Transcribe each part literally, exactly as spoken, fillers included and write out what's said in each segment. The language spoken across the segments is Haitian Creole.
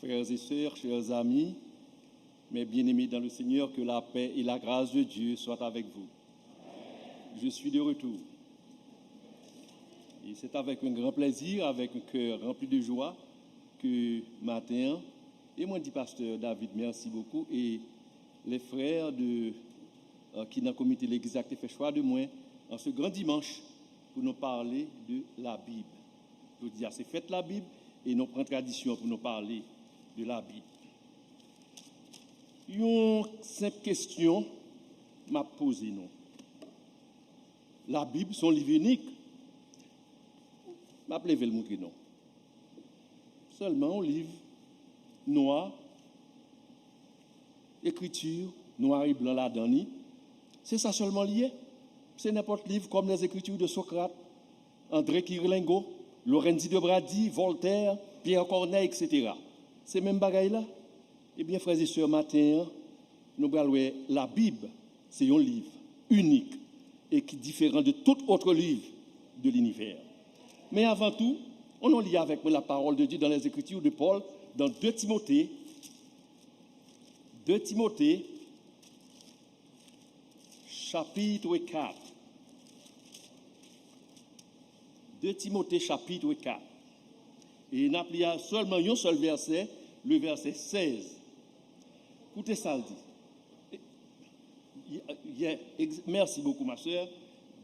Frères et sœurs, chers amis, mes bien-aimés dans le Seigneur, que la paix et la grâce de Dieu soient avec vous. Je suis de retour. Et c'est avec un grand plaisir, avec un cœur rempli de joie, que maten an, e mwen di Pastè David mèsi bokou, e les frères de, euh, ki nan komite legliz la ki te fè chwa de mwen an ce grand dimanche pou nou pale de Labib. Jodi a se fèt Labib, e nou pran tradisyon pou nou pale de Labib. Yon senp kesyon m ap poze nou. Labib se yon liv inik. M ap leve l montre nou. Sèlman yon liv nwa, ekriti nwa e blan ladan li. Se sa sèlman li ye. Se nenpòt liv kòm Les Écritures de Socrate, André Kirilenko, Lorenzi de Brady, Voltaire, Pierre Corneille, et cetera. Se menm bagay la. Ebyen, frè e sè, maten an, nou pral wè Labib se yon liv inik e ki diferan de tout autre livre de l'univers. Men avan tou, ann nou li avèk mwen la parole de Dieu dans les Écritures de Paul, dans deux Timothée, deux Timothée, chapitre quatre. Deux Timothée, chapitre quatre. E n ap li a sèlman yon sèl vèsè, le vèsè sèz. Koute sa l di. Ye- ye- ex- Merci beaucoup, ma sœur.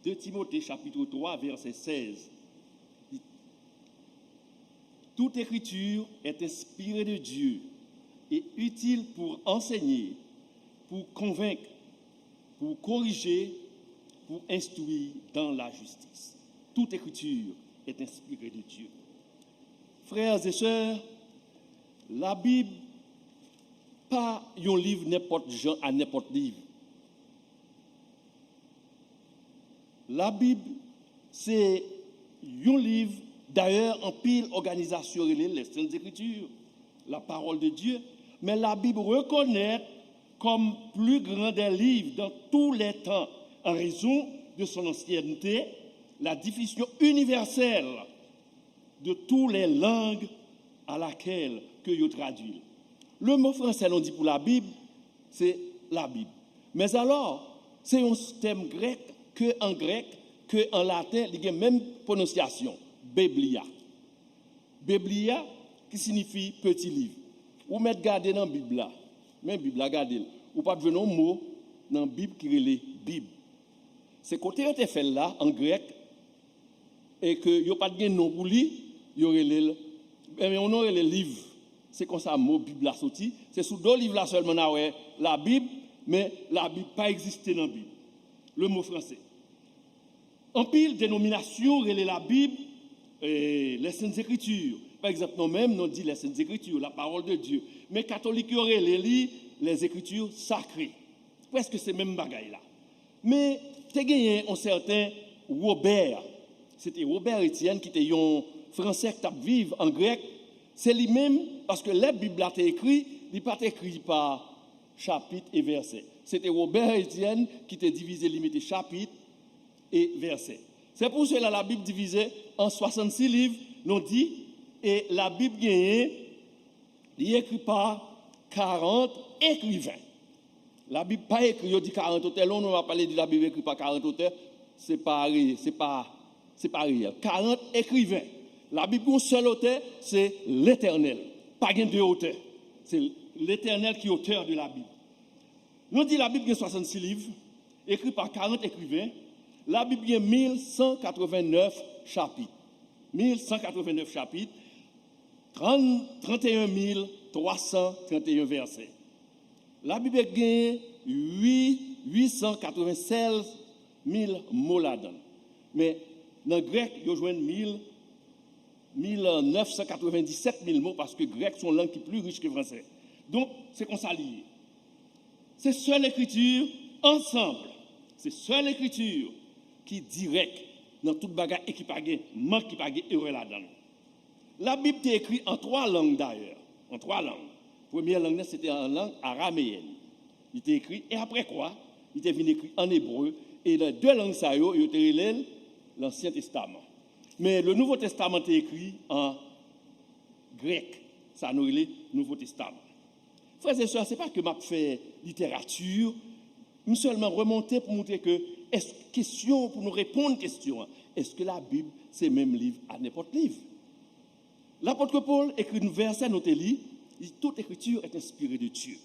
Deux Timothée, chapitre trois, verset seize. Toute écriture est inspirée de Dieu et utile pour enseigner, pour convaincre, pour corriger, pour instruire dans la justice. Toute écriture est inspirée de Dieu. Frères et sœurs, Labib pa yon liv nenpòt jan a nenpòt liv. Labib se yon liv, dayè, anpil òganizasyon rele l les Saintes Écritures, la parole de Dieu, men Labib rekonèt comme plus grand des livres dans tous les temps en raison de son ancienneté, la diffusion universelle de toutes les langues à laquelle que yo tradui l. Le mo fransè nou di pou Labib, se Labib. Men alò, se yon tèm grèk, ke an grèk, ke an laten, li gen menm pwononsyasyon, Biblia. Biblia, ki siyifi peti liv. Ou mèt gade nan Bib la, men Bib la, gade l. Ou p ap jwenn yon mo nan Bib ki rele Bib. Se kote yo te fè l la, an grèk, e ke yo pa t gen non pou li, yo rele l, men yon non rele liv. Se konsa mo Bib la soti. Se sou do liv la sèlman n a wè Labib, men Labib pa egziste nan Bib. Le mo fransè. Anpil denominasyon rele Labib, eh, les Saintes Écritures. Pa egzanp, nou menm, nou di les Saintes Écritures, la parole de Dieu. Men katolik yo rele li les Écritures sacrées. Prèske se menm bagay la. Men te genyen yon sèten Wobè. Se te Wobè Etyèn ki te yon Fransè k t ap viv an Grèk. Se li menm, paske lè Bib la te ekri, li pa t ekri pa chapit e vèsè. Se te Wobè Etyèn ki te divize, li mete chapit e vèsè. Se pou sela Labib divize an swasannsis liv, nou di, e Labib genyen, li ekri pa karant ekriven. Labib pa ekri, yo di karant otè, lè nou va pale de Labib ekri pa karant otè, se pa re-, se pa, se pa reyèl. Karant ekriven. Labib gen yon sèl otè, se Letènèl. Pa gen de otè. Se Letènèl ki otè de Labib. Nou di Labib gen swasannsis liv, ekri pa karant ekriven. Labib gen mil san katreven nèf chapit. Mil san katreven nèf chapit, trann-, tranteyen mil twa san tranteyen vèsè. Labib genyen ui-, uit san katreven sèz mil mo ladan l. Men, nan grèk, yo jwenn mil, mil nèf san katreven disèt mil mo, paske grèk se yon lang ki pli rich ke fransè. Donk, se konsa li ye. Se sèl ekriti ansanm, se sèl ekriti ki dirèk nan tout bagay e ki pa gen mank, ki pa gen erè ladan l. Labib te ekri an twa lang, dayè, an twa lang. Premyè lang nan, se te an lang arameyèn. Li te ekri, e apre kwa, li te vin ekri an ebre, e nan de lang sa yo, yo te rele l Lansyen Testaman. Men, le Nouvo Testaman te ekri an grèk. Sa nou rele Nouvo Testaman. Frè e sè, se pa ke m ap fè literati, m sèlman remonte pou montre ke èske kesyon, pou nou reponn kesyon an, èske Labib se menm liv a nenpòt liv? Lapot Pòl ekri yon vèsè, nou te li, li, Toute écriture est inspirée de Dieu.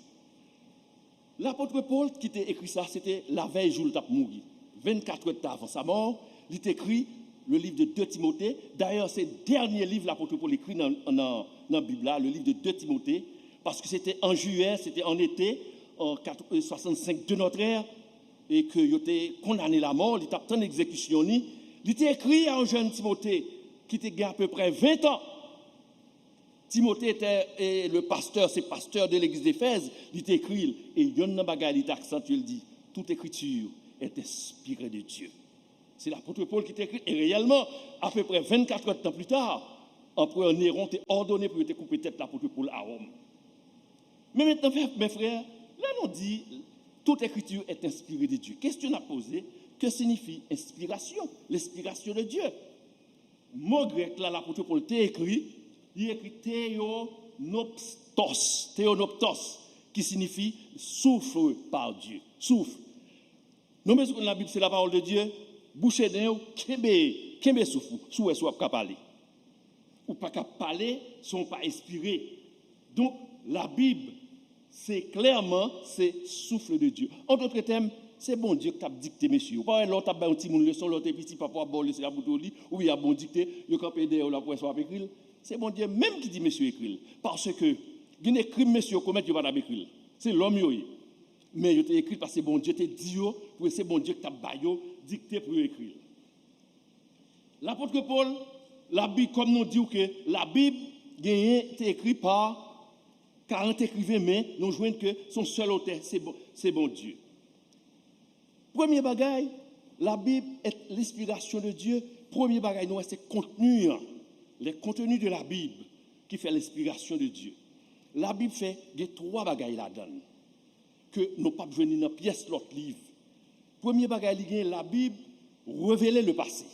Lapot Pòl ki te ekri sa, se te lavèy jou l t ap mouri. Vennkat è t avan sa mò, li te ekri le livre de deux Timothée. Dayè, se dènye liv lapot Pòl ekri nan, nan, nan Bib la, le livre de deux Timothée, paske se te an jiyè, se te an ete, an kat-, euh, swasannsenk de notre ère, e ke yo te kondane l amò, li t ap tann egzekisyon li. Li te ekri a yon jèn Timote ki te gen apeprè ven tan. Timote était, et le pasteur, c'est pasteur de l'église d'Éphèse, li te ekri l. E yonn nan bagay li te aksantye, li di, Toute écriture est inspirée de Dieu. Se lapot Pòl ki te ekri, e reyèlman, apeprè vennkat è tan pli ta, anperè Néron te òdone pou yo te koupe tèt lapot Pòl a Wòm. Men mentnan, frè, men frè, lè nou di Toute écriture est inspirée de Dieu, kesyon n ap poze, que signifie inspiration, l'inspiration de Dieu? Mo grèk la, lapot Pòl te ekri, li ekri theonoptos, theonoptos, ki siyifi souffle par Dieu, souffle. Nou bezwen konn Labib se la parole de Dieu, bouche nen w, kenbe, kenbe souf ou, si w wè si w ap ka pale. Ou pa ka pale san w pa enspire. Donk, Labib, se klèman, se souffle de Dieu. An dòt tèm, se Bondye k t ap dikte mesye yo. Ou pa wè lè w t ap bay yon timoun leson, lè w te piti, papa w ap ba w leson, y ap montre w li, oubyen y ap ba w dikte, yo kanpe dèyè w la pou wè si w ap ekri l. Se Bondye menm ki di mesye yo ekri l. Paske gen de krim mesye yo komèt, yo pa t ap ekri l. Se lòm yo ye. Men yo te ekri l paske Bondye te di yo, pou se Bondye ki t ap ba yo dikte pou yo ekri l. Lapot Pòl, Labib, kòm nou di w ke Labib genyen, te ekri pa karant ekriven, men nou jwenn ke se yon sèl otè, se Bon-, se Bondye. Premye bagay, Labib et l'inspiration de Dieu, premye bagay nou wè se kontni an, les contenus de la Bible qui fait l'inspiration de Dieu. Labib fè gen twa bagay ladan l ke nou p ap jwenn li nan pyès lòt liv. Premye bagay li gen, Labib revele le passé.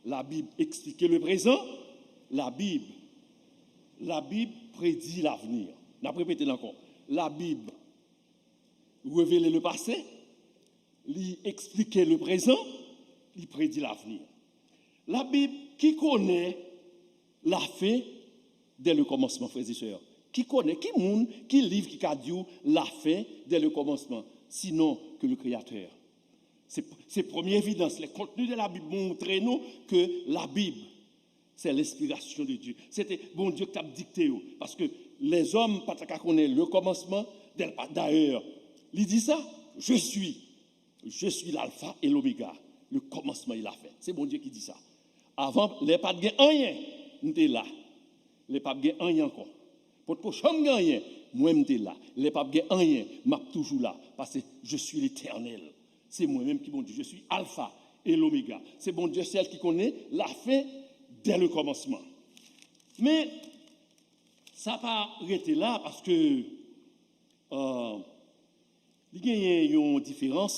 Labib eksplike le prezan. Labib, Labib predi lavni. N ap repete l ankò. Labib revele le passé, li eksplike le prezan, li predi lavni. Labib ki konnen lafen dès le commencement, frè e sè. Ki konnen, ki moun, ki liv ki ka di w lafen dès le commencement, sinon que le Créateur? Se, se premye evidans, les contenus de la Bible montre nou ke Labib, c'est l'inspiration de Dieu. Se te Bondye ki t ap dikte yo. Paske lèzòm pa ta ka konnen le commencement, dès le pa-, dayè, li di sa, je suis, je suis l'alpha et l'oméga, le commencement et la fin. Se Bondye ki di sa. Avan, lè pa t gen anyen, m te la. Lè p ap gen anyen ankò. Potko janm gen anyen, mwen m te la. Lè p ap gen anyen, m ap toujou la. Paske je suis l'Éternel. Se mwen menm ki Bondye. Je suis Alpha et l'Oméga. Se Bondye sèl ki konnen lafen dès le commencement. Men, sa pa rete la, paske, euh, li genyen yon diferans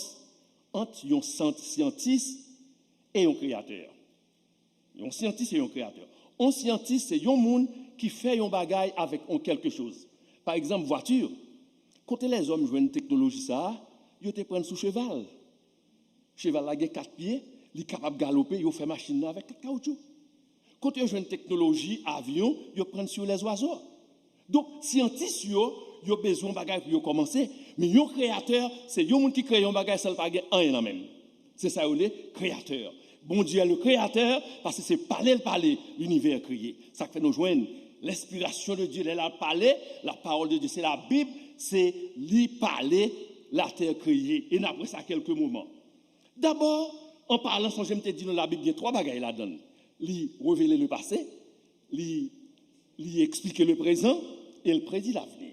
ant yon sant-, syantis e yon kreyatè. Yon syantis e yon kreyatè. Yon syantis se yon moun ki fè yon bagay avèk yon kèlke choz. Pa egzanp, vwati. Kote lèzòm jwenn teknoloji sa a? Yo te pran l sou cheval. Cheval la gen kat pye, li kapab galope, yo fè machin nan avèk kat kawoutchou. Kote yo jwenn teknoloji avyon? Yo pran l sur les oiseaux. Donk, syantis yo, yo bezwen yon bagay pou yo kòmanse, men yon kreyatè, se yon moun ki kreye yon bagay san l pa gen anyen nan men l. Se sa yo rele kreyatè. Bondye le kreyatè, paske se pale l pale, linivè kreye. Sa k fè nou jwenn l'inspiration de Dieu, lè l ap pale, la parole de Dieu, se Labib, se li pale, latè kreye. E n ap wè sa kèlke moman. Dabò, an palan, sonje m te di nou Labib gen twa bagay ladan l. Li revele le passé, li, li eksplike le prezan, e l predi lavni.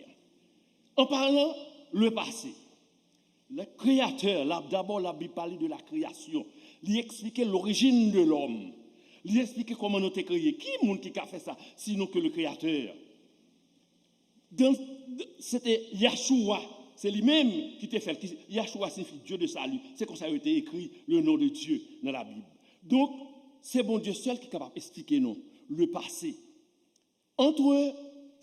An palan le passé, le kreyatè, la, dabò, Labib pale de la création. Li eksplike l'origine de l'homme. Li eksplike kòman nou te kreye. Ki moun ki ka fè sa, sinon ke le kreyatè? Dan, se te Yachoua, se li menm ki te fè l. Ki, Yachoua siyifi Dieu de salut. Se konsa yo te ekri le nom de Dieu nan Labib. Donk, se Bondye sèl ki kapab eksplike nou le passé. Entre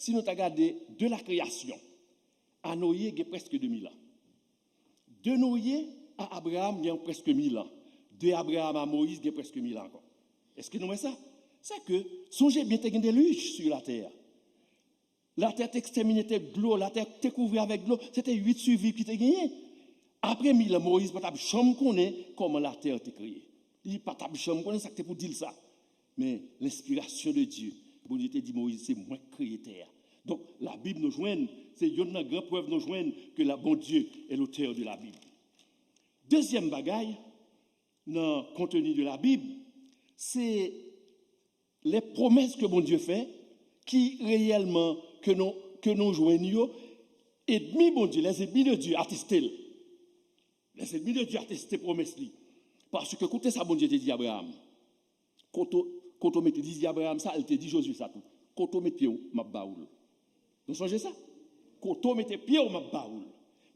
si nou ta gade de la kreyasyon a Noye, gen prèske de mil an. De Noye a Abraham, gen prèske mil an. De Abraham a Moyiz, gen prèske mil an ankò. Èske nou wè sa? Sa ke, sonje byen, te gen delij sou latè a. Latè te ekstèmine, te dlo, latè te kouvri avèk dlo. Se te uit sou uit ki te genyen. Apre mil an, Moyiz pa t ap janm konnen kòman latè te kreye. Li pa t ap janm konnen sa k te pou di l sa. Men, lenspirasyon de Dye, Bondye te di Moyiz, se mwen k kreye tè a. Donk, Labib nou jwenn, se youn nan gran prèv nou jwenn ke la, Bondye est l'auteur de la Bible. Dezyèm bagay, nan konteni de Labib, se les promesses que Bondye fè, ki reyèlman ke nou, ke nou jwenn yo, edmi Bondye, les ennemis de Dieu, ateste l. Les ennemis de Dieu ateste pwomès li. Paske koute sa Bondye te di Abraham. Kote, kote w mete, li di Abraham sa, li te di Jozye sa tou. Kote w met pye w, m ap ba ou l. Nou sonje sa? Kote w mete pye w, m ap ba ou l.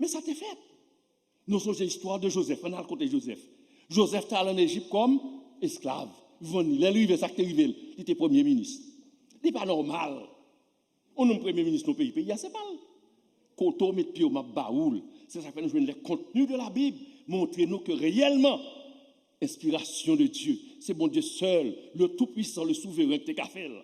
Men sa te fèt. Nou sonje istwa de Jozèf. Ann al kote Jozèf. Jozèf t al ann Ejip kòm esklav. Vann li. Lè l rive, sa k te rive l? Li te premye minis. Li pa nòmal. Yon nonm premye minis nan peyi, peyi a se pa l. Kote w met pye w, m ap ba ou l. Se sa k fè nou jwenn les contenus de la Bible montre nou ke reyèlman, enspirasyon de Dye, se Bondye sèl, le Tout-Puissant, le Souverain, ki te ka fè l.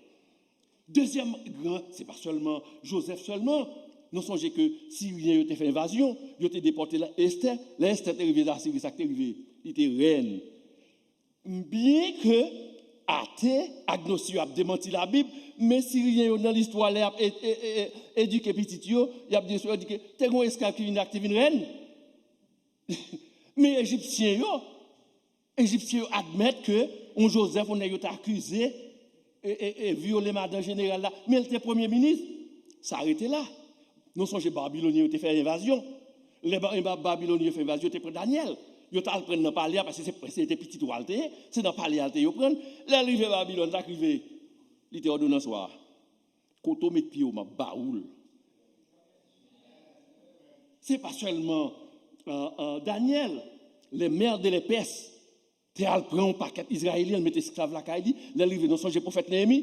Dezyèm gran, se pa sèlman Jozèf sèlman. Nou sonje ke Siryen yo te fè envazyon, yo te depòte la, Estè. Lè Estè te rive Lasiri, sa k te rive? Li te rèn. Byen ke ate, agnostik yo ap demanti Labib, men Siryen yo nan listwa lè y ap e, e, e, e, edike pitit yo, y ap di yo, edike, te gen yon esklav ki vin la, ki te vin rèn. Men Ejipsyen yo, Ejipsyen yo admèt ke yon Jozèf, yon nèg yo te akize, e, e, e vyole madan jeneral la, men l te premye minis. Sa rete la. Nou sonje Babilonyen yo te fè envazyon. Lè Ba-, Ba-, Babilonyen yo fè envazyon, yo te pran Danyèl. Yo t al pran l nan palè a, paske se, se te pitit wa l te ye. Se nan palè a l te ye yo pran l. Lè l rive Babilòn, sa k rive? Li te òdonans wa a. Kote w met pye w, m ap ba ou l. Se pa sèlman, euh, euh, Danyèl, les mères de les Perses te al pran yon pakèt Izrayelyen, mete esklav lakay li. Lè l rive, nou sonje pwofèt Neyemi?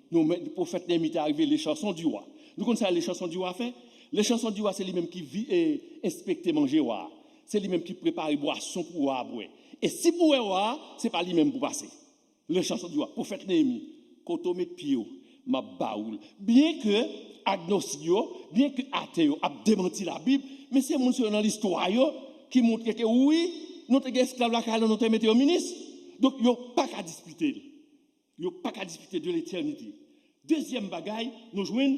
Nou, men, pwofèt Neyemi te arive, les chansons du roi. Nou konn sa les chansons du roi fè? Les chansons du roi, se li menm ki vi-, e, enspekte manje wa a. Se li menm ki prepare bwason pou wa a bwè. E si pou wè wa a, se pa li menm pou pase. Les chansons du roi, pwofèt Neyemi, kote w met pye w, m ap ba ou l. Byen ke agnostik yo, byen ke ate yo ap demanti Labib, men se moun sa yo nan listwa yo ki montre ke wi, nou te gen esklav lakay nou, nou te mete yo minis. Donk, yo pa ka dispite l. Yo pa ka dispite de letènite. Dezyèm bagay, nou jwenn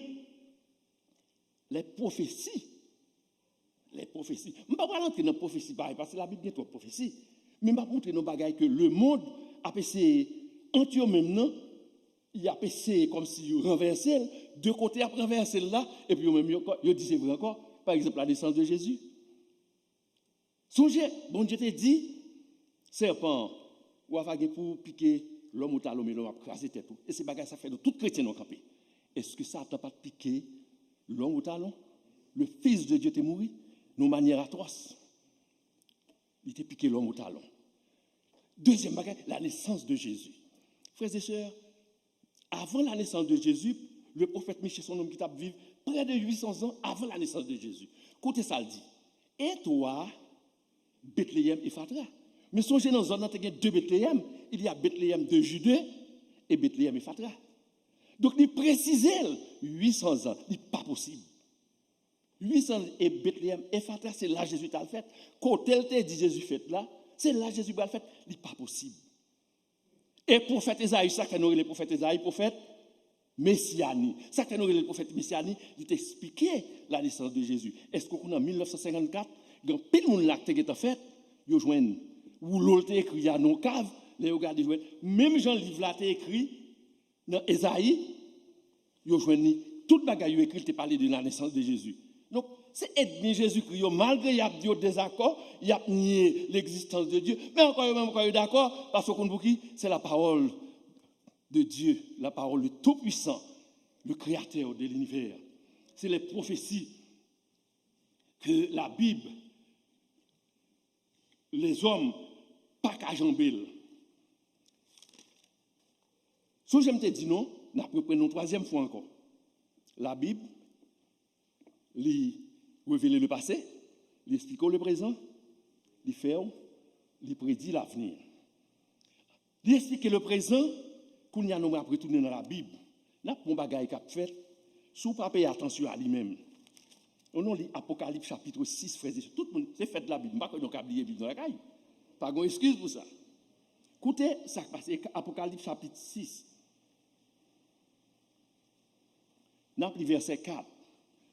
les prophéties. Les prophéties. M pa pral antre nan pwofesi parèy, paske Labib gen twòp pwofesi. Men m ap montre nou bagay ke lemonn ap eseye, ant yo menm nan, y ap eseye kòmsi yo ranvèse l, de kote y ap ranvèse l la, epi yo menm yo, yo di se vre ankò. Pa egzanp, la naissance de Jésus. Sonje, Bondye te di sèpan an, w ava gen pou pike lòm o talon, men lòm ap kraze tèt ou. E se bagay sa k fè nou tout kretyen nou kanpe. Èske Satan pa t pike lòm o talon? Le Fils de Dieu te mouri nan yon manyè atwòs. Li te pike lòm o talon. Dezyèm bagay, la naissance de Jésus. Frères et sœurs, avan la naissance de Jésus, le prophète Michée, se yon nonm ki t ap viv près de huit cents ans avant la naissance de Jésus. Koute sa l di. Et toi, Bethléem Ephrata. Men sonje nan zòn nan te gen de Bethléem, il y a Bethléem de Judée et Bethléem Ephrata. Donk li presize l, huit cents ans, li pa posib. Huit cents e Bethléem Ephrata, se la Jezi t al fèt. Kote l te di Jezi fèt la, se la Jezi pral fèt. Li pa posib. E pwofèt Ezayi, sa k fè nou rele pwofèt Ezayi pwofèt mesyanik? Sa k fè nou rele l pwofèt mesyanik? Li te eksplike la nesans de Jezi. Èske w konnen an mil nèf san senkannkat, gen anpil moun la k te gentan fèt, yo jwenn woulo l te ekri a nan yon kav, lè yo gade, jwenn menm jan liv la te ekri, nan Ezayi, yo jwenn li, tout bagay yo ekri, te pale de la naissance de Jésus. Donk, se ènmi Jezikri yo, malgre y ap di yo dezakò, y ap nye legzistans de Dye, men ankò yo menm ankò yo dakò, paske w konn pouki? C'est la parole de Dieu, la parole du Tout-Puissant, le Créateur de l'univers. C'est les prophéties que la Bible lèzòm pa ka janbe l. Sonje m te di nou, n ap reprann yon twazyèm fwa ankò. Labib, li revele le pase, li eksplike w le prezan, li fè w, li predi lavni. Li eksplike le prezan, kounye a nou ap retounen nan Labib. N ap gen yon bagay k ap fèt, si w pa peye atansyon a li menm. Nou li Apokalips chapit sis, frè e sè. Tout moun, se fèt Labib. M pa kwè nou ka bliye Bib nan lakay. Pa gen eskiz pou sa. Koute sa k pase, Apokalips chapit sis. N ap li vèsè kat.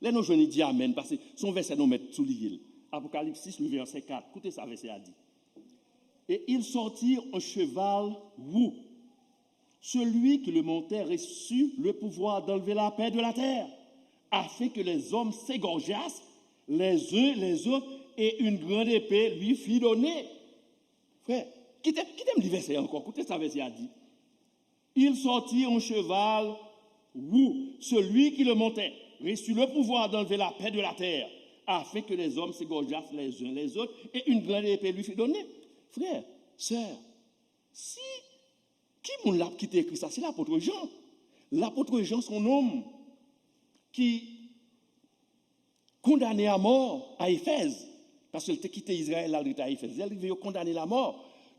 Lè nou jwenn li di amèn, paske se yon vèsè nou mèt souliye l. Apokalips sis, le vèsè kat. Koute sa vèsè a di. Et il sortit un cheval roux. Celui qui le montait reçut le pouvoir d'enlever la paix de la terre, afin que les hommes s'égorgeassent les uns les autres, et une grande épée lui fut donnée. Frè, kite, kite m li vèsè a ankò. Koute sa vèsè a di. Il sortit un cheval roux. Celui qui le montait reçut le pouvoir d'enlever la paix de la terre, afin que les hommes s'égorgeassent les uns les autres, et une grande épée lui fut donnée. Frè, sè, si, ki moun la ki te ekri sa? Se lapot Jan. Lapot Jan se yon nonm ki kondane a mò a Efèz, paske l te kite Izrayèl, l al rete a Efèz. Lè l rive, yo kondane l a mò.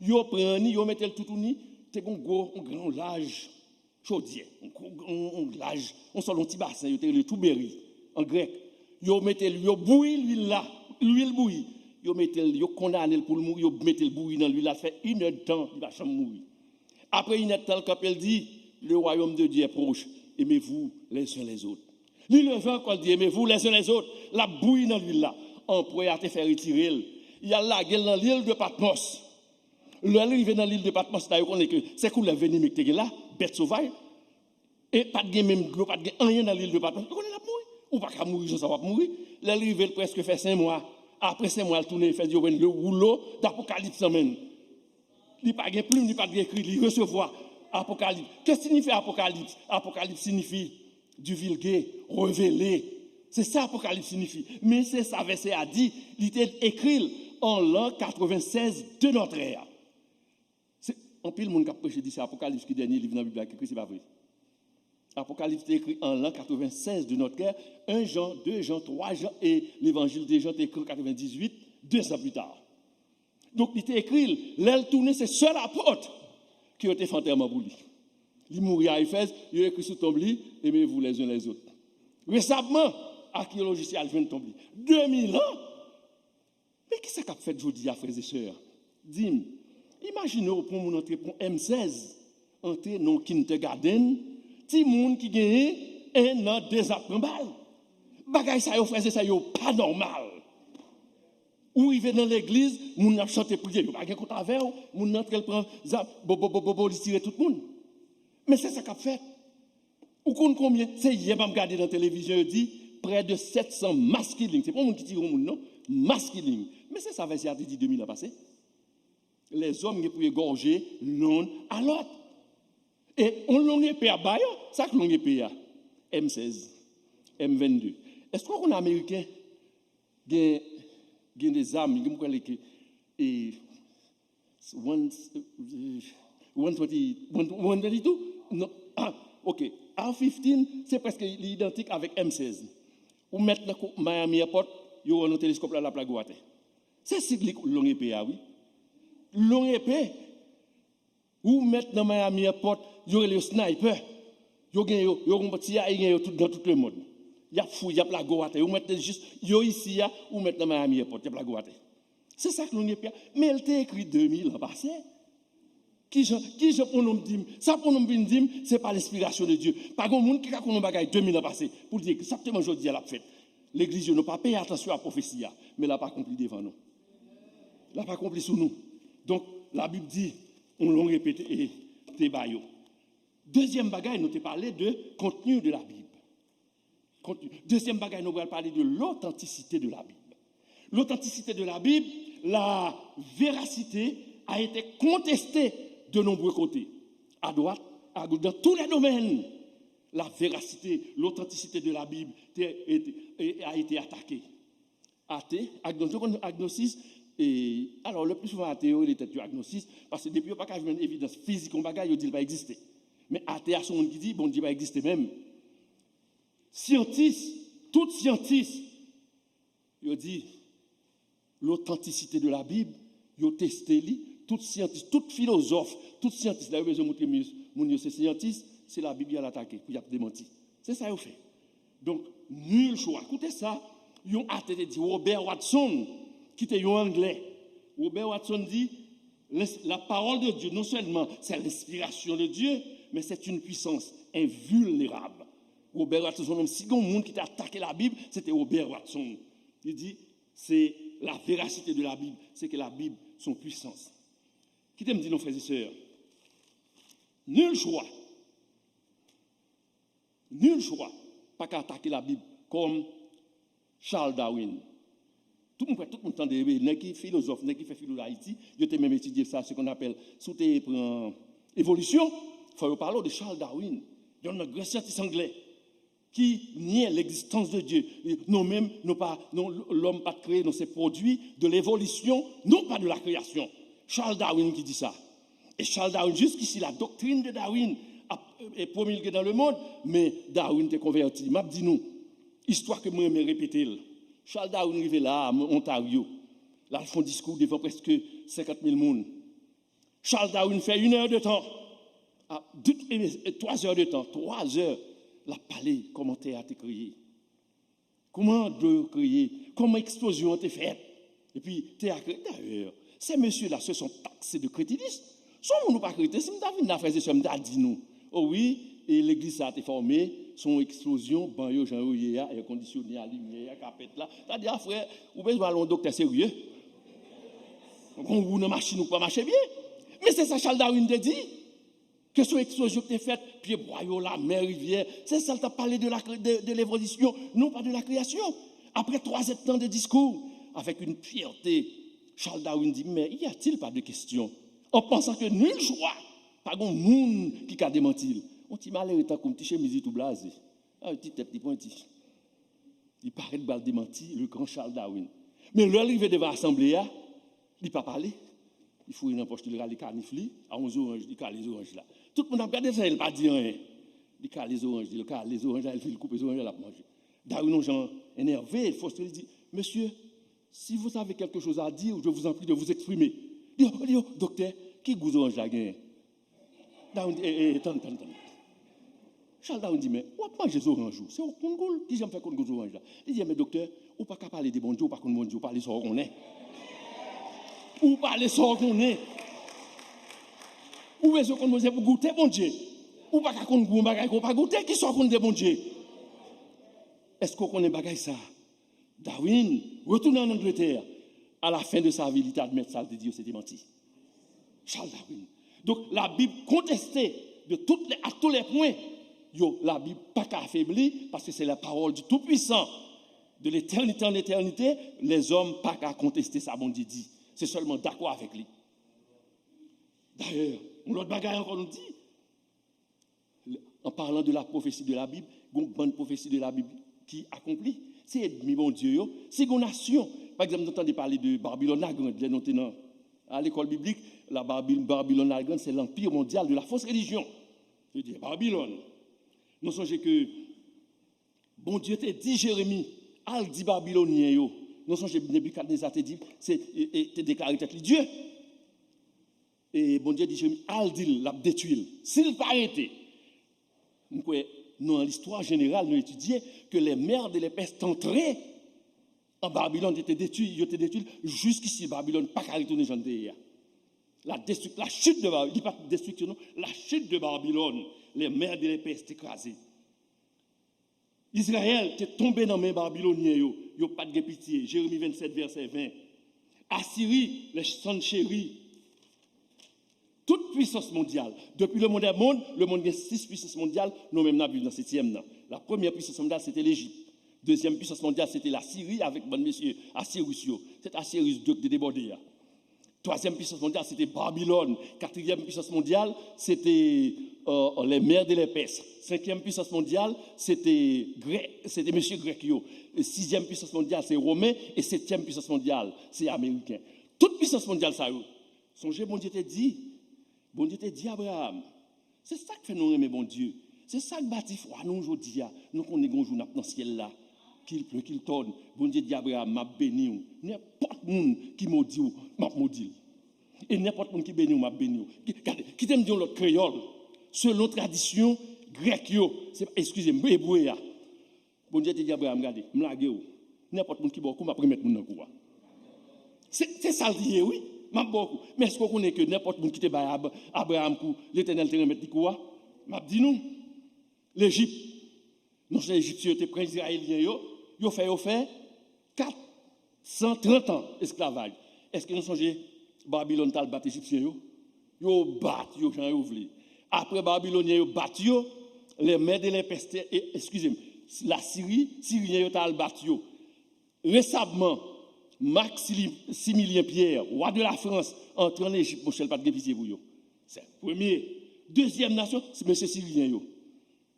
Yo pran ni, yo mete l toutouni, te gen yon gwo, yon gran, yon laj chodyè, yon, yon, yon laj, yon sòl, yon ti basen, yo te rele touberi, an grèk. Yo mete l, yo bouyi lwil la, lwil bouyi. Yo mete l, yo kondane l pou l mouri, yo mete l bouyi nan lwil la, l fè inèdtan, li pa janm mouri. Apre inèdtan, l kanpe, l di, le royaume de Dieu est proche, aimez-vous les uns les autres. Li leve ankò, l di, aimez-vous les uns les autres. L ap bouyi nan lwil la. Anperè a te fè retire l. Y al lage l nan lil de Patmos. Lè l rive nan lil de Patmos la, yo konnen ke se koulèv venime ki te gen la, bèt sovaj. E pa t gen menm dlo, pa t gen anyen nan lil de Patmos. Yo konnen l ap mouri. Ou pa ka mouri jan sa w ap mouri. Lè l rive, l prèske fè senk mwa. Apre senk mwa, l tounen Efèz, yo jwenn le woulo d Apokalips nan men l. Li pa gen plim, li pa t gen ekri, li resevwa Apokalips. Ke siyifi Apokalips? Apokalips siyifi divulguer, révéler. Se sa Apokalips siyifi. Men se sa vèsè a di, li te ekri l an lan katrevensèz de notre ère. Se, anpil moun k ap preche di se Apokalips ki dènye liv nan Bib la ki ekri, se pa vre. Apokalips te ekri an lan katrevensèz de notre ère, en Jan, de Jan, twa Jan, e levanjil de Jan te ekri an katrevendizuit, de zan pli ta. Donk, li te ekri l, lè l tounen, se sèl apot ke yo te fè antèman pou li. Li mouri a Efèz, yo ekri sou tonb li, aimez-vous les uns les autres. Resaman, akeyolojis yo al jwenn tonb li. De mil an! Men kisa k ap fèt jodi a, frè e sè? Di m, imajine w pran moun antre, pran M sèz, antre nan yon kindergarten, timoun ki genyen en an, de zan ap pran bal. Bagay sa yo, frè e sè, yo pa nòmal. Ou rive nan legliz, moun ap chante priyè, yo pa gen kont avè w, moun nan antre, l pran zam, bo, bo, bo, bo, bo, li tire tout moun. Men se sa k ap fèt. Ou konn konbyen? Se yè m ap gade nan televizyon, yo di près de sept cents mass killing. Se pa moun ki tire yon moun, non. Mass killing. Men se sa vèsè a te di de mil an pase. Les hommes gen pou égorger l'un à l'autre. E yon long epe ap ba yo. Sa k long epe a? M sèz, M vennde. Èske w konn Ameriken gen, gen de zam, gen m kwè li ke, e, one, one twenty, one, one twenty-two? Non. Ah, ok. R fifteen, se prèske li idantik avèk M sèz. Ou mèt nan kou-, Miami Airport, yo wè w nan teleskòp la, l ap lage w atè. Se siy li long epe a, wi. Long epe. Ou mèt nan Miami Airport, yo rele yo sniper. Yo gen yo, yo gen C I A gen yo tout, dans tout le monde. Y ap fouye, y ap lage w atè. Yo mèt jis, yo isi a, ou mèt nan Miami Airport, y ap lage w atè. Se sa k long epe a. Men l te ekri de mil an pase. Kijan, kijan pou yon nonm di m, sa pou yon nonm vin di m, se pa lenspirasyon de Dye. Pa gen moun ki ka konn yon bagay de mil an pase, pou l di egzakteman jodi a l ap fèt. Legliz yo, nou pa peye atansyon a pwofesi a, men l ap akonpli devan nou. L ap akonpli sou nou. Donk, Labib di, yon long epe te, e, te ba yo. Dezyèm bagay, nou te pale de contenu de la Bible. Contenu. Dezyèm bagay, nou pral pale de l'authenticité de la Bible. L'authenticité de la Bible, la véracité a été contestée de nombreux côtés. À droite, à gauche, dans tous les domaines, la véracité, l'authenticité de la Bible te, te, a été attaquée. Ate, agnos-, nou konn agnosis, e, alò, le pli souvan ate yo rele tèt yo agnosis, paske depi yo pa ka jwenn evidans fizik yon bagay, yo di l pa egziste. Men ate a se yon moun ki di Bondye pa egziste menm. Syantis, tout syantis, yo di lotantisite de la Bib, yo teste li, tout syantis, tout filozòf, tout syantis la yo bezwen moutre moun yo se syantis, se Labib y al atake pou y ap demanti. Se sa yo fè. Donk, nul choix. Koute sa, yon ate te di Robert Watson, ki te yon Anglè. Robert Watson di, la parole de Dieu, non seulement c'est l'inspiration de Dieu, mais c'est une puissance invulnérable. Robert Watson, menm si gen yon moun ki te atake Labib, se te Robert Watson. Li di, se la verasite de Labib, se ke Labib se yon pwisans. Kite m di nou, frè e sè, nul choix, nul choix pa ka atake Labib kòm Charles Darwin. Tout moun kwè, tout moun tande, nèg ki filozòf, nèg ki fè filo Ayiti, yo te menm etidye sa, se kon apèl, si w te pran evolisyon, fò yo pale w de Charles Darwin, yon nan gran syantis anglè ki nye l'existence de Dieu. Nou menm, nou pa, nou, lòm pa t kreye, nou se pwodui de l'évolution, non pas de la création. Charles Darwin ki di sa. E Charles Darwin, jiskisi, la doctrine de Darwin ap e, promilge dans le monde, men Darwin te konvèti. M ap di nou, istwa ke mwen renmen repete l. Charles Darwin rive la a Ontario. L al fè yon diskou devan prèske senkant mil moun. Charles Darwin fè une heure de temps. A, de, e, e, twa zè de tan, twa zè, l ap pale kòman tè a te kreye. Kòman dlo yo kreye? Kòman eksplozyon an te fèt? Epi, tè a kreye. Dayè, ces messieurs-là, ce sont taxés de crétinisme. Se yon moun ou pa krete, si m ta vin la, frè e sè, m ta di nou, o wi, e legliz sa a te fòme, se yon eksplozyon, ban yo jan yo ye a, èkondisyone a, limyè a, kapèt la. Sa di a, frè, ou bezwen al yon doktè serye. Gon wou nan machin ou k pa mache byen. Men se sa Charles Darwin te di. Ke se yon eksplozyon ki te fèt, pyebwa yo, lamè, rivyè. Se sa l t ap pale de, la, de, de l'évolution, non pas de la création. Après trois heures de temps de discours, avec une fierté, Charles Darwin dit, mais y a-t-il pas de question? En pensant que nul choix, pa gen moun ki ka demanti l. Yon ti malere tankou m, ti chemiz li tou blaze. A, ti tèt li pwenti. Li parèt pral demanti le grand Charles Darwin. Men lè l rive devan asanble a, li pa pale. Li foure nan pòch li, li rale kanif li, a yon zoranj, li kale zoranj la. Tout moun ap gade sa, li pa di anyen. Li kale zoranj li, li kale zoranj la, li fin koupe zoranj la, l ap manje. Darwin yon jan enève, frustre, li di, Monsieur, si vous avez quelque chose à dire, je vous en prie de vous exprimer. Li di, li di, Doktè, ki gou zoranj la genyen? Darwin di, e, e, tann, tann, tann. Charles Darwin di, men, w ap manje zoranj ou, se ou k konn gou l, ki jan m fè konn gou zoranj la? Li di, men doktè, ou pa ka pale de Bondye, ou pa konn Bondye, ou pale sa w konnen. Ou pale sa w konnen. Ou bezwen konn Bondye pou goute Bondye. Ou pa ka konn gou yon bagay ke w pa goute, ki sa w konn de Bondye? Èske w konnen bagay sa a? Darwin retounen ann Angletè. A la fen de sa vi, li te admèt sa l te di yo se te manti. Charles Darwin. Donk, Labib konteste de tout les, à tous les points. Yo, Labib pa ka afebli, paske se la parole du Tout-Puissant. De l'éternité en éternité, lèzòm pa ka konteste sa Bondye di. Se sèlman dakò avèk li. Dayè, yon lòt bagay ankò nou di, en parlant de la prophétie de la Bible, gon bann pwofesi de la Bib ki akonpli. Se ènmi Bondye yo. Si gon nasyon, pa egzanp, nou tande pale de Babilòn Lagrand, lè nou te nan, a lekòl biblik, la Babil, Babilòn Lagrand, c'est l'empire mondial de la fausse religion. Yo di, Babilòn. Nou sonje ke Bondye te di Jeremi, al di Babilonyen yo. Nou sonje Nebikadneza te di, se, e, e, te deklare tèt li Dye. E Bondye di Jeremi, al di l, l ap detwi l. Si l pa rete, m kwè, nan listwa jeneral, nou etidye ke les mères de les pères entrées en Babylone, yo te detwi, yo te detwi l, jiskisi Babilòn pa ka retounen jan l te ye a. La destruc-, la chute de Babylone, li pa t destriksyon, non, la chute de Babylone, les mères de les pères te kraze. Izrayèl te tonbe nan men Babilonyen yo, yo pa t gen pitye. Jeremi vennsèt, vèsè ven. Asiri, les Sancheri. Tout pwisans mondyal. Depi le monde est monde, le monde gen sis pwisans mondyal, nou menm n ap viv nan setyèm nan. La première puissance mondiale, se te Lejip. Dezyèm pwisans mondyal, se te Lasiri avèk bann mesye Asiris yo. Se te Asiris de, de debòde a. Twazyèm pwisans mondyal, se te Babilòn. Katriyèm pwisans mondyal, se te, euh, les mères de les Perses. Senkyèm pwisans mondyal, se te Grè-, se te mesye Grèk yo. E sizyèm pwisans mondyal, se Women. E setyèm pwisans mondyal, se Ameriken. Tout pwisans mondyal sa yo. Sonje Bondye te di, Bondye te di Abraram, se sa k fè nou renmen Bondye. Se sa k bati fwa nou jodi a. Nou konnen gen yon jou n ap nan syèl la. Qu'il pleuve, qu'il tonne. Bondye di Abraram, "M ap beni w. Nenpòt moun ki modi w, m ap modi l. E nenpòt moun ki beni w, m ap beni w." Ki- Gade, kite m di yon lòt kreyòl. Selon tradisyon grèk yo, se, eskize m, ebre a. Bondye te di Abraram, "Gade, m lage w. Nenpòt moun ki ba w kou, m ap remèt moun nan kou a." Se se sa l ye, wi. "M ap ba w kou." Men èske w konnen ke nenpòt moun ki te bay Ab- Abraram kou, Letènèl te remèt li kou a? M ap di nou, Lejip. Non sèlman Ejipsyen yo te pran Izrayelyen yo, yo fè yo fè kat san trant an esklavaj. Èske nou sonje Babilòn t al bat Ejipsyen yo? Yo bat yo jan yo vle. Apre Babilonyen yo bat yo, les Mèdes et les Perses, e, eskize m, Lasiri, Siryen yo t al bat yo. Resamman, Maximilien Pierre, wa de la Frans, antre ann Ejip, monchè, l pa t gen pitye pou yo. Se premye. Dezyèm nasyon, se mesye Siryen yo.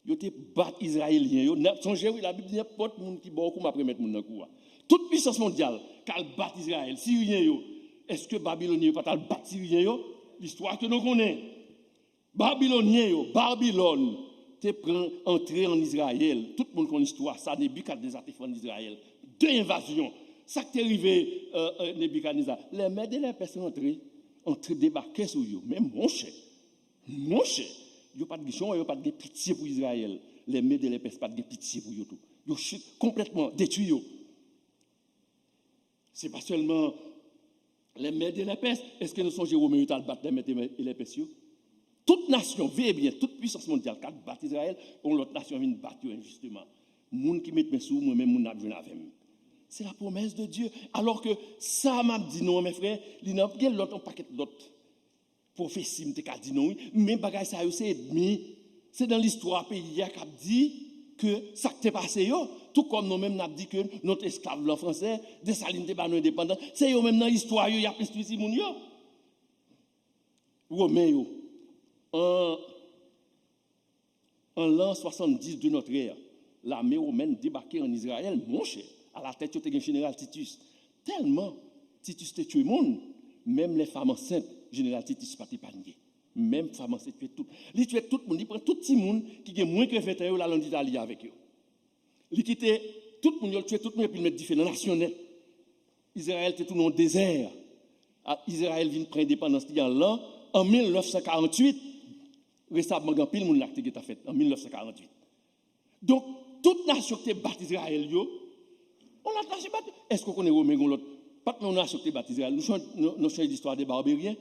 Yo te bat Izrayelyen yo. Sonje, wi, Labib di, "Nenpòt moun ki ba w kou, m ap remèt moun nan kou a." Tout pisans mondyal k al bat Izrayèl, Siryen yo, èske Babilonyen yo pa t al bat Siryen yo? Listwa ke nou konnen. Babilonyen yo, Babilòn, te pran antre ann Izrayèl. Tout moun konn istwa sa, Nebikadneza te fè ann Izrayèl. De envazyon. Sa k te rive, euh, euh, Nebikadneza? Les Mèdes et les Perses rantre, antre debake sou yo. Men monchè, monchè, yo pa t gen, yo pa t gen pitye pou Izrayèl. Les Mèdes et les Perses pa t gen pitye pou yo tou. Yo chit konplètman, detwi yo. Se pa sèlman les Mèdes et les Perses. Èske nou sonje Women yo t al bat les Mèdes et les Perses yo? Tout nasyon, veye byen, tout pisans mondyal k al bat Izrayèl, yon lòt nasyon vin bat yo enjisteman. Moun ki met men sou ou, mwen menm moun nan ap jwenn avè m. Se la promesse de Dieu. Alò ke sa m ap di nou an, mes frères, li nan gen lòt, yon pakèt lòt pwofesi m te ka di nou, wi. Men bagay sa yo se ènmi. Se nan listwa peyi a k ap di ke sa k te pase yo. Tou kòm nou menm n ap di ke nou te esklav blan fransè, Desalin te ba nou endepandans. Se yo menm nan istwa yo, y ap enstwi timoun yo. Women yo. An, an l'an soixante-dix de notre ère, lame womèn debake ann Izrayèl, monchè. Alatèt yo te gen jeneral Titus. Tèlman Titus te tchwe moun, menm les femmes enceintes, jeneral Titus pa t epanye. Menm fanm ansent tchwe tout. Li tchwe tout moun. Li pran tout timoun ki gen mwen ke ven tan yo, l al ann Itali avèk yo. Li kite tout moun yo, l tchwe tout moun epi l met dife nan nasyon nèt. Izrayèl te tounen yon dezè. A, Izrayèl vin pran endepandans li an lan, an mil nèf san karanntuit. Resamman, gen anpil moun la ki te gentan fèt an mil nèf san karanntuit. Donk, tout nasyon ki te bat Izrayèl yo, yon lòt nasyon bat yo. Èske w konnen Women gen yon lòt, pa t gen yon nasyon ki te bat Izrayèl? Nou sonje, nou, nou sonje listwa de Baberyen.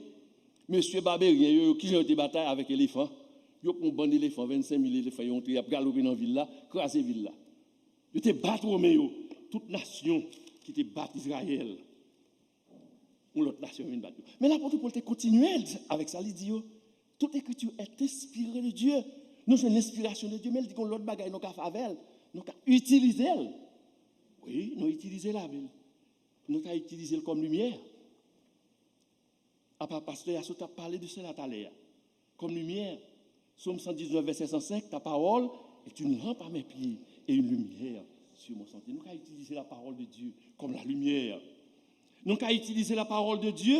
Mesye Baberyen yo, yo, kijan yo te batay avèk elefan? Yo pran yon bann elefan, vennsenk mil elefan, yo antre, y ap galope nan vil la, kraze vil la. Yo te bat Women yo. Tout nasyon ki te bat Izrayèl, yon lòt nasyon vin bat yo. Men lapot Pòl te kontinye avèk sa, li di yo, "Toute écriture est inspirée de Dieu." Nou jwenn lenspirasyon de Dye, men li di gon lòt bagay nou ka fè avè l. Nou ka itilize l. Wi, nou itilize Labib. Nou ka itilize l kòm limyè. Apa pastè a sot ap pale de sela talè a. Comme lumière. Psaume cent dix-neuf, verset cent cinq, ta parole est une lampe à mes pieds et une lumière sur mon sentier. Nou ka itilize la parole de Dieu comme la lumière. Nou ka itilize la parole de Dieu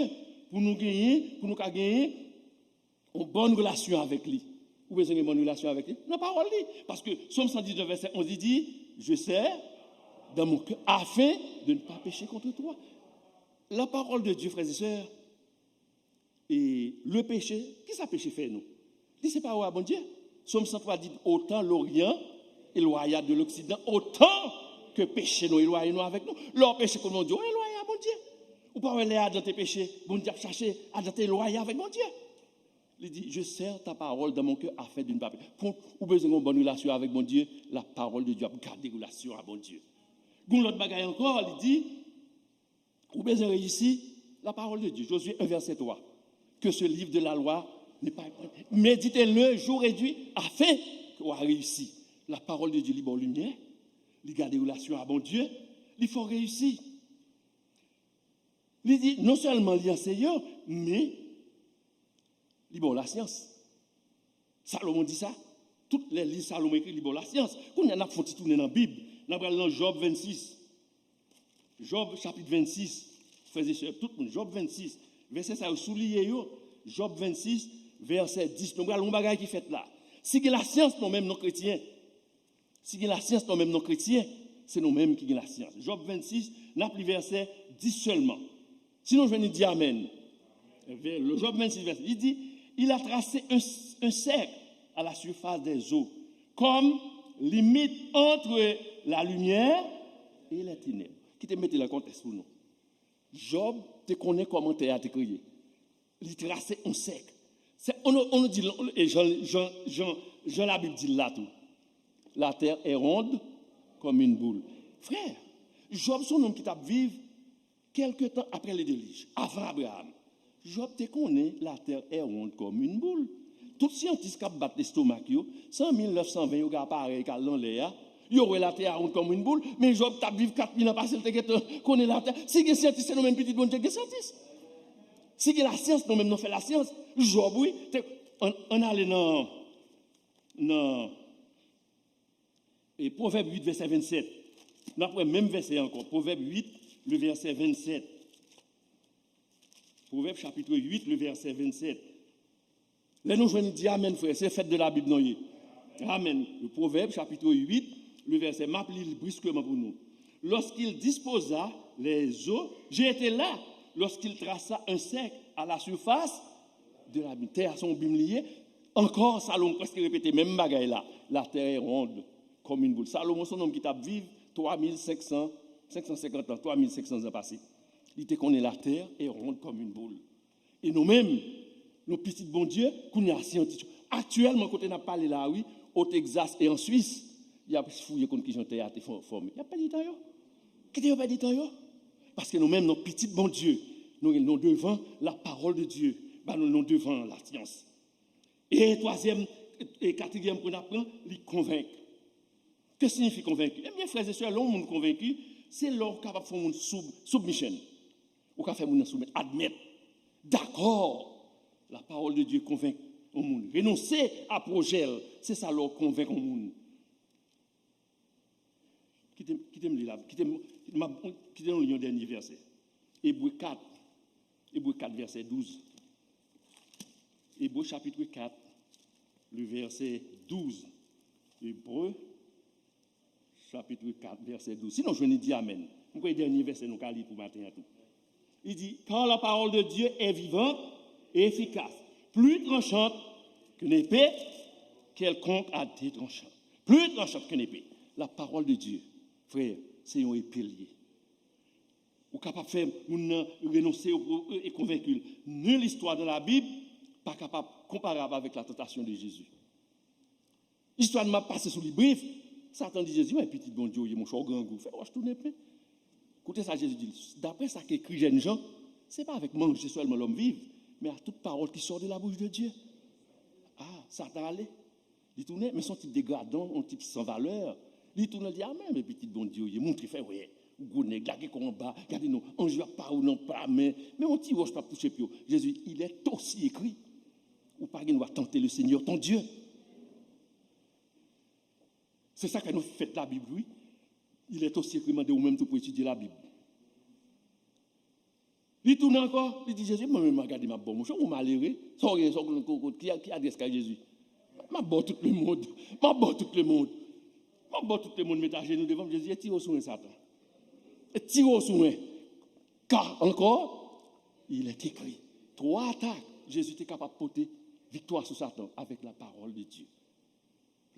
pou nou genyen, pou nou ka genyen yon bòn relasyon avèk li. Ou bezwen gen bòn relasyon avèk li nan pawòl li. Paske Psaume cent dix-neuf, verset onze, li di, "Je serre dans mon cœur afin de ne pas pécher contre toi." La parole de Dieu, frères et sœurs, e le péché, kisa peche fè nou? Li separe w a Bondye. Psaume cent trois dit, "Autant l'Orient éloigna de l'Occident, autant que peche nou elwaye nou avèk nou." Lè w peche kont Bondye, w elwaye a Bondye. Ou pa wè lè Adan te peche, Bondye ap chache Adan te elwaye avèk Bondye. Li di, "Je serre ta parole dans mon cœur afin de ne pas pécher." Pou ou bezwen gen yon bòn relasyon avèk Bondye, la parole de Dieu ap gade relasyon a Bondye. Gon lòt bagay ankò, li di, ou bezwen reyisi, la parole de Dieu, Josué un, verset trois, "Que ce livre de la loi ne pas médite le jour et nuit afin que w a reyisi." La parole de Dieu, li ba w limyè, li gade relasyon a Bondye, li fè w reyisi. Li di, non sèlman li anseye w, men li ba w lasyans. Salomon di sa. Tout lè liv Salomon ekri, li ba w lasyans. Kounye a, n ap fè yon ti tounen nan Bib. N ap pral nan Jòb vennsis. Jòb, chapit vennsis. Frè e sè, tout moun, Jòb vennsis. Vèsè sa yo, souliye yo. Jòb vennsis, vèsè dis. Nou pral yon bagay ki fèt la. Si gen lasyans, nou menm, nou kretyen. Si gen lasyans, nou menm, nou kretyen, se nou menm ki gen lasyans. Jòb vennsis, n ap li vèsè dis sèlman. Si nou jwenn li, di amèn. Jòb vennsis, vèsè, li di, Il a tracé un, un cercle à la surface des eaux, comme limite entre la lumière et les ténèbres. Kite m mete l an kontèks pou nou. Jòb te konnen kòman tè a te kreye. Li trase yon sèk. Se, on, on di, e jan, jan, jan, jan Labib di l la tou. La terre est ronde comme une boule. Frè, Jòb se yon nonm ki t ap viv kèlke tan apre le delij, avan Abraram. Jòb te konnen la terre est ronde comme une boule. Tout syantis k ap bat lestomak yo, san mil nèf san ven yo gen aparèy k al nan lè a, yo wè la terre est ronde comme une boule, men Jòb t ap viv kat mil an pase, l te gentan konnen la terre. Si gen syantis, se nou menm pitit Bondye gen syantis. Si gen lasyans, nou menm nou fè lasyans. Jòb, wi, te, ann, ann ale nan, nan e Pwovèb uit, vèsè vennsèt. N ap wè menm vèsè ankò. Pwovèb uit, le vèsè vennsèt. Pwovèb chapit uit, le vèsè vennsèt. Lè nou jwenn, di amèn, frè. Se fèt de Labib nou ye. Amèn. Le Pwovèb chapit uit, le vèsè. M ap li l briskman pou nou. Lorsqu'il disposa les eaux, j'étais là. Lorsqu'il traça un cercle à la surface de l'abîme. Tè a se yon abim li ye. Ankò, Salomon prèske repete menm bagay la. La terre est ronde comme une boule. Salomon se yon nonm ki t ap viv twa mil senk san, senk san senkant an, twa mil senk san zan pase. Li te konnen la terre est ronde comme une boule. E nou menm, nou pitit Bondye, kounye a syantis yo. Aktyèlman, kote n ap pale la, wi, o Texas e an Swis, y ap fouye konn kijan tè a te fò-, fòme. Y ap pèdi tan yo. Kite yo pèdi tan yo. Paske nou menm, nou pitit Bondye, nou gen nou devan la parole de Dieu. Ba nou nou devan lasyans. E twazyèm, e katriyèm pwen n ap pran, li konvenk. Ke siyifi konvenki? Ebyen, frè e sè, lè yon moun konvenki, se lè w kapab fè yon moun soub, submission. Ou ka fè moun nan soumèt, admèt, dakò. La parole de Dieu konvenk yon moun. Renonse a pwojè l, se sa lè w konvenk yon moun. Kite, kite m li la, kite m, kite m, kite nou li yon dènye vèsè. Ebre kat, Ebre kat, vèsè douz. Ebre chapit kat, le vèsè douz. Ebre chapit kat, vèsè douz. Si nou jwenn li, di amèn. M kwè dènye vèsè nou ka li pou maten an tou. Li di, Car la parole de Dieu est vivante et efficace, plus tranchante qu'une épée quelconque à deux tranchants. Plus tranchante qu'une épée. La parole de Dieu, frè, se yon epe l ye. Ou kapab fè moun nan renonse e konvenki l. Nil istwa nan Labib pa kapab konparab avèk la tantasyon de Jezi. Istwa n ap pase sou li brif. Satan di Jezi, men pitit Bondye w ye, monchè, w grangou. Fè wòch tounen pen. Koute sa Jezi di l. Daprè sa k ekri, jèn jan, se pa avèk manje sèlman lòm viv, men a tout pawòl ki sò de la bouch de Dye. Ah, Satan ale. Li tounen, men se yon tip degradan, yon tip san valè. Li tounen, li di, ah, men, men pitit Bondye w ye, montre fè wè. Ou gwo nèg, lage kò w anba, gade non, anj yo ap pare w nan pa, men, men yon ti wòch p ap touche pye w. Jezi, il est aussi écrit. Ou pa gen dwa tante le Seigneur ton Dieu. Se sa k fè nou fèt Labib, wi. Il est aussi écrit, mande ou menm tou pou etidye Labib. Li tounen ankò, li di Jezi, mwen menm, gade m ap ba w, monchè, ou malere, sa w gen, sa w gen, ki, ki adrès kay Jezi? M ap ba w tout lemonn, m ap ba w tout lemonn. M ap ba w tout lemonn, met ajenou devan m, Jezi, e tire w sou mwen, Satan. E tire w sou mwen. Car encore, il est écrit. Twa atak, Jezi te kapab pote viktwa sou Satan avèk la parole de Dieu.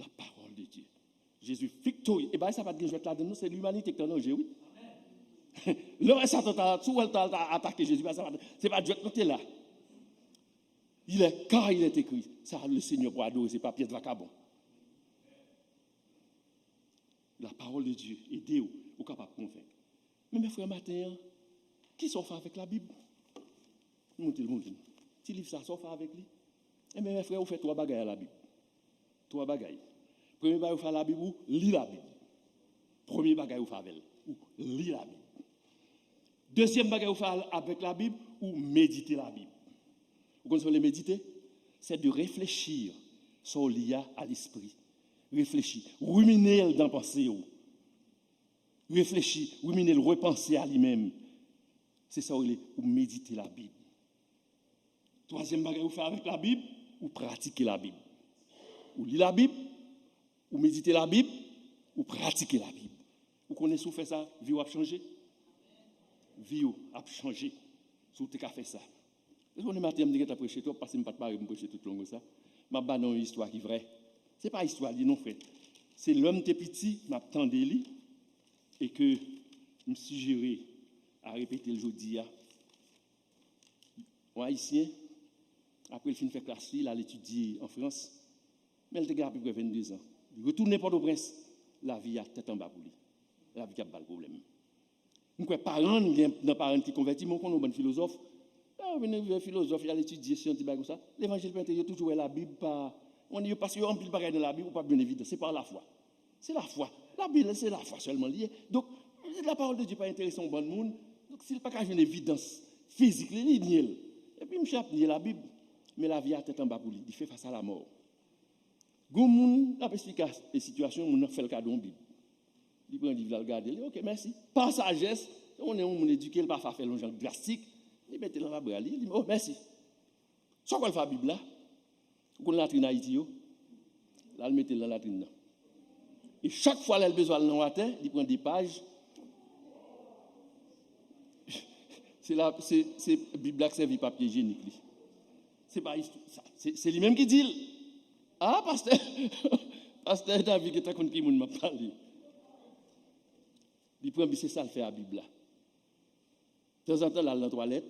La parole de Dieu. Jezi viktorye. E bagay sa pa t gen jwèt ladan l non, se limanite ki t an danje, wi. Lè w wè Satan ta, si w wè l ta, ta atake Jezi, bagay sa pa t, se pa t jwèt non te la. Il est, car il est écrit. Sa le Seigneur pou adore, se pa pyès vakabon. La parole de Dieu, ede w, ou kapab konvenk. Men, men frè, maten an, kisa w fè avèk Labib? Montre l, montre l. Ti liv sa, sa w fè avèk li? Enben, men frè, ou fè twa bagay a Labib. Twa bagay. Premye bagay ou fè a Labib, ou li Labib. Premye bagay ou fè avè l, ou li Labib. Dezyèm bagay ou fè avèk Labib, ou medite Labib. Ou konn sa w rele medite? C'est de réfléchir sa w li a a lespri. Reflechi. Rimine l nan panse w. Reflechi, rimine l, repanse a li menm. Se sa w rele ou medite Labib. Twazyèm bagay ou fè avèk Labib, ou pratike Labib. Ou li Labib, ou medite Labib, ou pratike Labib. Ou konnen si w fè sa, vi w ap chanje. Vi w ap chanje si w te ka fè sa. Ou konnen maten an, m te gentan preche twòp paske m pa t pare pou m preche tout long sa. M ap ba nou yon istwa ki vrè. Se pa istwa li non, frè. Se lè m te piti, m ap tande li e ke m sijere a repete l jodi a. Yon Ayisyen, apre l fin fè klas li, l al etidye an Frans. Men l te gen apeprè venndezan. Li retounen Pòtoprens, lavi a tèt anba pou li. Lavi ap ba l pwoblèm. M kwè paran n, gen nan paran n ki konvèti, men w konnen yon bann filozòf. Lè yo vin rive filozòf, y al etidye syans, ti bagay konsa. Levanjil pa entèresan, yo toujou wè Labib pa. Paske yo anpil bagay nan Labib, ou p ap jwenn evidans. Se pa lafwa. Se lafwa. Labib, se lafwa sèlman li ye. Donk, lapawòl de Dye pa enterese yon bann moun. Donk, si l pa ka jwenn evidans fizik li, li nye l. Epi, misye ap nye Labib. Men lavi a tèt anba pou li. Li fè fas a lamò. Gon moun ap esplike sitiyasyon, moun nan fè l kado yon Bib. Li pran liv la, l gade, li, "Ok, mèsi." Pa sajès, se konnen yon moun edike, l pa fè l yon jan drastik, li mete l nan labra li, li, "Oh, mèsi." Sa w kwè l fè a Bib la? Ou konn latrin Ayiti yo? L al mete l nan latrin nan. E chak fwa lè l bezwen al nan watè, li pran de paj. Se la, se, se Bib la k sèvi papye ijyenik li. Se pa istwa, sa, se, se li menm ki di l. Ah, pastè, pastè David gentan konn ki moun m ap pale. Li pran Bib, se sa l fè a Bib la. Tanzantan, l al nan twalèt,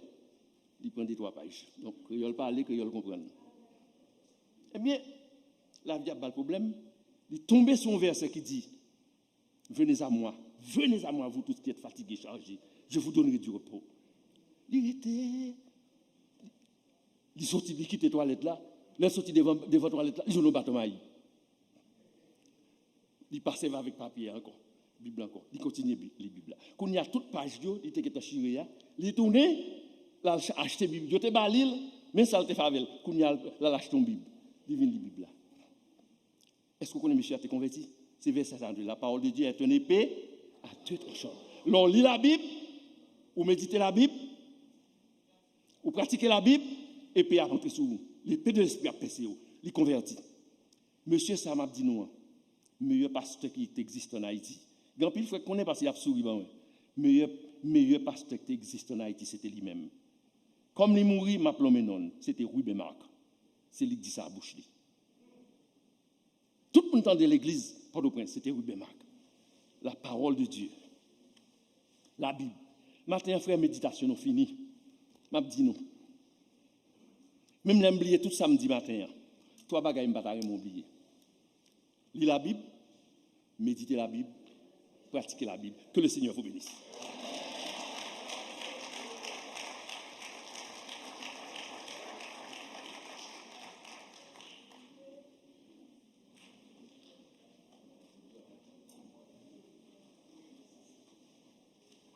li pran de twa paj. Donk, kreyòl pale, kreyòl konprann. Ebyen, lavi ap ba l pwoblèm, li tonbe sou yon vèsè ki di, "Venez à moi, venez à moi, vous tous qui êtes fatigués, chargés, je vous donnerai du repos." Li rete, li soti, li kite twalèt la. Lè l soti devan, devan twalèt la, li jwenn yon baton mayi. Li pa sèvi avèk papye a ankò, Bib la ankò. Li kontinye bi-, li Bib la. Kounye a, tout paj yo, li te gentan chire a, li tounen, l al ch-, achte Bib. Yo te ba li l, men sa l te fè avè l. Kounye a, l al achte yon Bib. Li vin li Bib la. Èske w konnen mesye a te konvèti? Se vèsè sa a, la parole de Dieu est une épée à deux tranchants. Lè w li Labib, ou medite Labib, ou pratike Labib, epe a ap antre sou ou. Lepe de lespri ap pèse w. Li konvèti. Mesye sa a m ap di nou an, meyè pastè ki te egziste ann Ayiti. Gen anpil frè k konnen paske y ap souri ban mwen. Meyè, meyè pastè ki te egziste ann Ayiti, se te li menm. Kòm li mouri, m ap lonmen non l. Se te Ruben Marc. Se li k di sa a bouch li. Tout moun tande legliz Pòtoprens, se te Ruben Marc. La parole de Dieu. Labib. Maten an, frè, meditasyon nou fini. M ap di nou. Menm lè m bliye tout sa m di maten an, twa bagay m pa ta renmen w bliye. Li Labib, medite Labib, pratike Labib. Que le Seigneur vous bénisse.